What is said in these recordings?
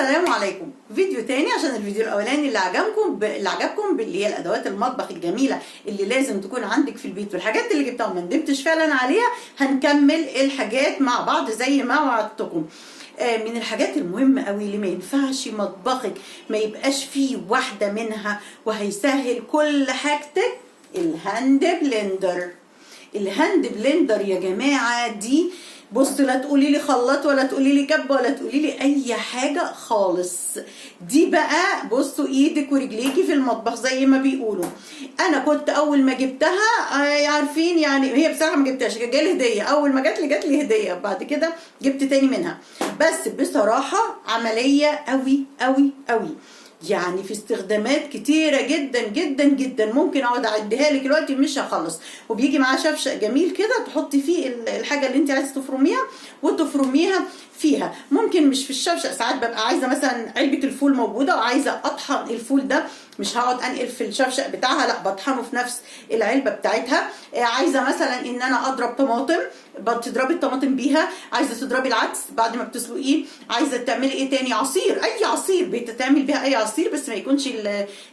السلام عليكم. فيديو تاني عشان الفيديو الاولاني اللي عجبكم اللي هي الادوات المطبخ الجميلة اللي لازم تكون عندك في البيت والحاجات اللي جبتها وما ندمتش فعلا عليها. هنكمل الحاجات مع بعض زي ما وعدتكم. من الحاجات المهمة قوي اللي ما ينفعش مطبخك ما يبقاش فيه واحدة منها وهيسهل كل حاجتك، ال hand blender. ال hand blender يا جماعة دي، بص، لا تقولي لي خلاط ولا تقولي لي كبه ولا تقولي لي اي حاجة خالص. دي بقى بصوا ايدك ورجليكي في المطبخ زي ما بيقولوا. انا كنت اول ما جبتها عارفين يعني، هي بصراحة ما جبتهاش، كانت جالي هديه. اول ما جات لي جات لي هديه، بعد كده جبت تاني منها. بس بصراحة عملية قوي قوي قوي، يعني في استخدامات كتيرة جدا جدا جدا، ممكن اقعد اعديها لك دلوقتي مش هخلص. وبيجي معاه شفشق جميل كده تحطي فيه الحاجة اللي انت عايزة تفرميها وتفرميها فيها. ممكن مش في الشفشق، ساعات ببقى عايزة مثلا علبة الفول موجودة وعايزة اطحن الفول ده، مش هقعد انقل في الشفشق بتاعها، لا، بطحنه في نفس العلبة بتاعتها. عايزة مثلا ان انا اضرب طماطم، بتضربي الطماطم بيها. عايزه تضربي العدس بعد ما بتسلقيه. عايزه تعملي ايه تاني؟ عصير، اي عصير بتتعمل بيها، اي عصير بس ما يكونش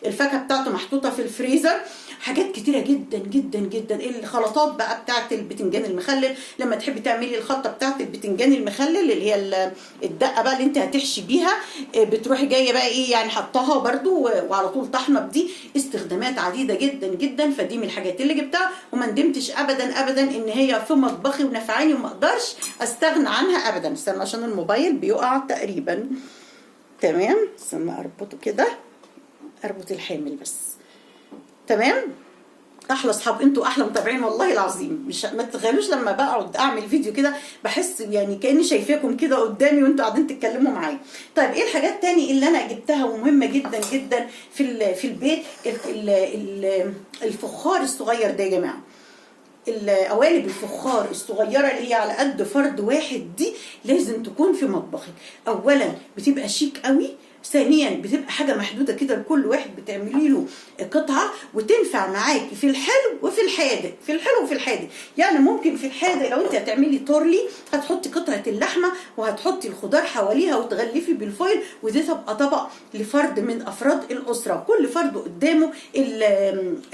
الفاكهة بتاعته محطوطة في الفريزر. حاجات كتيرة جدا جدا جدا. الخلطات بقى بتاعت البتنجان المخلل، لما تحبي تعملي الخلطة بتاعت البتنجان المخلل اللي هي الدقة بقى اللي انت هتحشي بيها، بتروحي جاية بقى ايه يعني حطاها برده وعلى طول طحنه بدي. استخدامات عديدة جدا جدا. فدي من الحاجات اللي جبتها وما ندمتش ابدا ابدا ان هي في مطبخي ونفعاني وما اقدرش استغنى عنها ابدا. استنى عشان الموبايل بيقع تقريبا. تمام، استنى اربطه كده، اربط الحامل بس. تمام. احلى اصحاب انتوا، احلى متابعين والله العظيم. مش ما تتخيلوش لما بقعد اعمل فيديو كده بحس يعني كاني شايفاكم كده قدامي وانتوا قاعدين تتكلموا معايا. طيب، ايه الحاجات تاني اللي انا جبتها ومهمة جدا جدا في البيت؟ الفخار الصغير ده يا جماعه، القوالب الفخار الصغيرة اللي هي على قد فرد واحد دي لازم تكون في مطبخك. اولا بتبقى شيك قوي، ثانيا بتبقى حاجة محدودة كده لكل واحد بتعملي له قطعه، وتنفع معاكي في الحلو وفي الحادق، في الحلو وفي الحادق. يعني ممكن في الحادق لو انت هتعملي تورلي هتحطي قطعه اللحمة وهتحطي الخضار حواليها وتغلفي بال foil، ودي تبقى طبق لفرد من افراد الاسره، كل فرد قدامه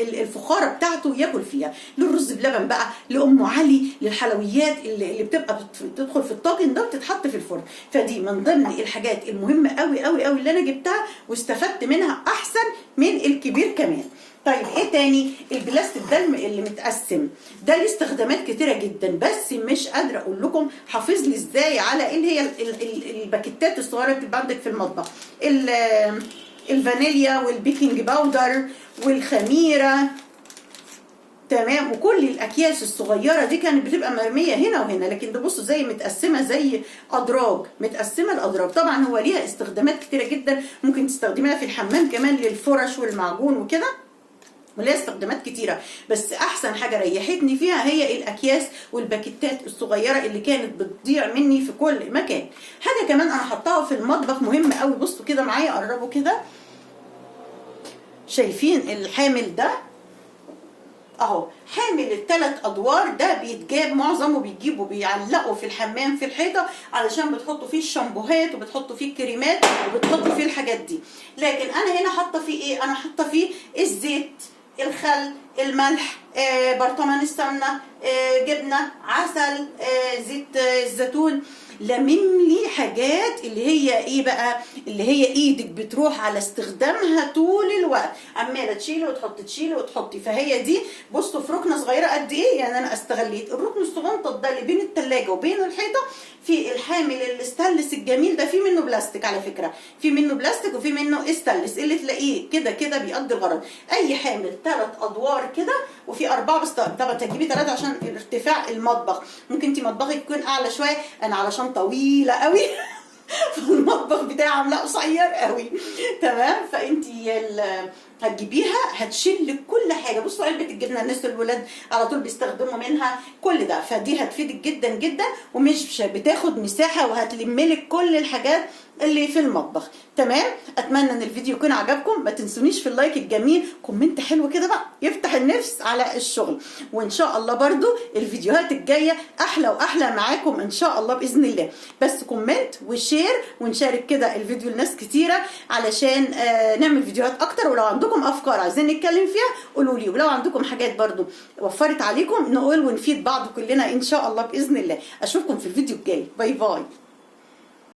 الفخاره بتاعته ياكل فيها. للرز بلبن بقى، لام علي، للحلويات اللي بتبقى بتدخل في الطاجن ده وبتتحط في الفرن. فدي من ضمن الحاجات المهمة قوي قوي قوي اللي انا جبتها واستفدت منها احسن من الكبير كمان. طيب، ايه تاني؟ البلاستيك ده اللي متقسم ده ليه استخدامات كتيرة جدا، بس مش قادرة اقول لكم حافظ لي ازاي على اللي هي الباكيتات الصغيرة اللي بتبقى عندك في المطبخ، الفانيليا وال baking powder والخميره، تمام، وكل الاكياس الصغيرة دي كانت بتبقى مرمية هنا وهنا، لكن ده بصوا زي متقسمه زي ادراج، متقسمه الادراج. طبعا هو ليها استخدامات كتيرة جدا، ممكن تستخدميها في الحمام كمان للفرش والمعجون وكده، وليها استخدامات كتيرة. بس أحسن حاجة ريحتني فيها هي الأكياس والباكيتات الصغيرة اللي كانت بتضيع مني في كل مكان. حاجة كمان أنا حطاها في المطبخ مهمة قوي، بصوا كده معايا، قربوا كده. شايفين الحامل ده؟ اهو حامل الثلاث ادوار ده بيتجاب، معظمه بيجيبوا بيعلقوا في الحمام في الحيطة علشان بتحطوا فيه الشامبوهات وبتحطوا فيه الكريمات وبتحطوا فيه الحاجات دي. لكن انا هنا حاطه فيه ايه؟ انا حاطه فيه الزيت، الخل، الملح، برطمان السمنه، جبنه، عسل، زيت الزيتون. لمم لي حاجات اللي هي ايه بقى؟ اللي هي ايدك بتروح على استخدامها طول الوقت، عماله تشيلي وتحطي، تشيلي وتحطي. فهي دي بصوا في ركنه صغيرة قد ايه. يعني انا استغليت الركن الصغنطط ده اللي بين التلاجة وبين الحيطة في الحامل الستانلس الجميل ده. في منه بلاستيك على فكره، في منه بلاستيك وفي منه استانلس، اللي تلاقيه كده كده بيقضي الغرض. اي حامل ثلاث ادوار كده وفي اربعه، بس طبعا تجيبي ثلاثة عشان ارتفاع المطبخ. ممكن انت مطبخك يكون اعلى شويه، انا علشان طويلة قوي فالمطبخ بتاعي عاملاه قصير قوي. تمام، فانت هتجيبيها هتشيل كل حاجة. بصوا علبة الجبنة الناس الولاد على طول بيستخدموا منها كل ده، فدي هتفيدك جدا جدا ومش بتاخد مساحة، وهتلملك كل الحاجات اللي في المطبخ. تمام، اتمنى ان الفيديو يكون عجبكم. ما تنسونيش في ال like الجميل، comment حلو كده بقى يفتح النفس على الشغل. وان شاء الله برضو الفيديوهات الجاية احلى واحلى معاكم ان شاء الله باذن الله. بس comment و share ونشارك كده الفيديو لناس كتيرة علشان نعمل فيديوهات اكتر. ولو عندكم افكار عايزين نتكلم فيها قولوا لي، ولو عندكم حاجات برضو وفرت عليكم نقول ونفيد بعض كلنا ان شاء الله باذن الله. اشوفكم في الفيديو الجاي. bye bye.